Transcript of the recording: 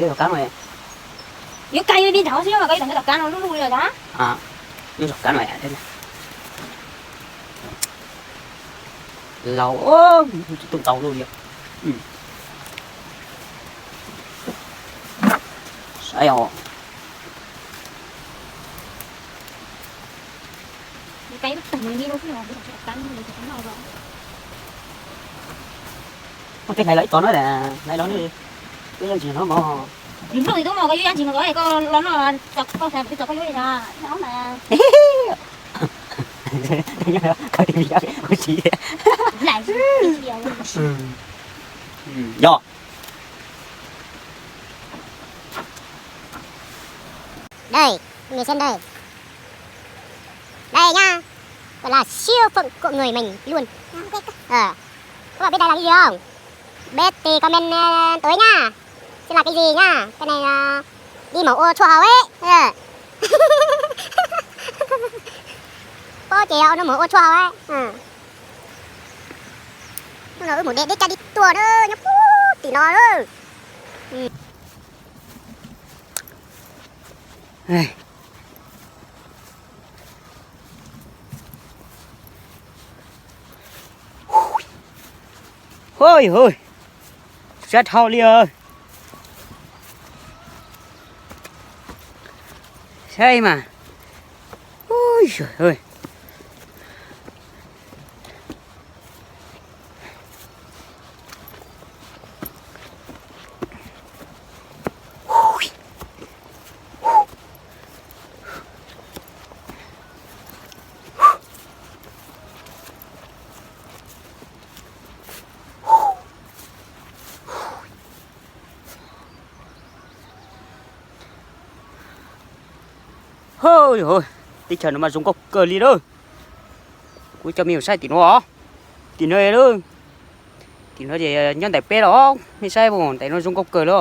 Zov kab no, yuav kab yuav li ntawd xwb, koj yuav tau zov kab no lub lub li los zov. Yuav zov kab no, laus, tus tau lub li. Saib os. Tej hlais los ib tog na, hlais los ne, twb yog ntsis no mog. Koj yuav yab ntsis no, koj los no, koj xav twb txog koj yuav li os. Yog. Đây, người xem đây. Đây nhá, gọi là siêu phận của người mình luôn. Ờ, các bạn biết đây là cái gì không? Biết thì comment, ờ, tối nha. Sẽ là cái gì nha. Cái này là đi mổ ô chua hầu ấy. Ờ. Bố chị ô nó mổ ô chua hầu ấy. Ờ. Nó là ướp một đêm đêm cha đi tour đó, nhá. Pú, tỉnh nó đó. Ừ. Ui, ui, sab dhau li os. Saib mas. Ui, ui. Hos, teb chaws no mas zoo nkauj kawg li lawm. Kuv coj mej mus saib tim no os. Tim no lawm. Tim no ces nyob ntawm peb los, mej saib os, ntawm no zoo nkauj kawg li.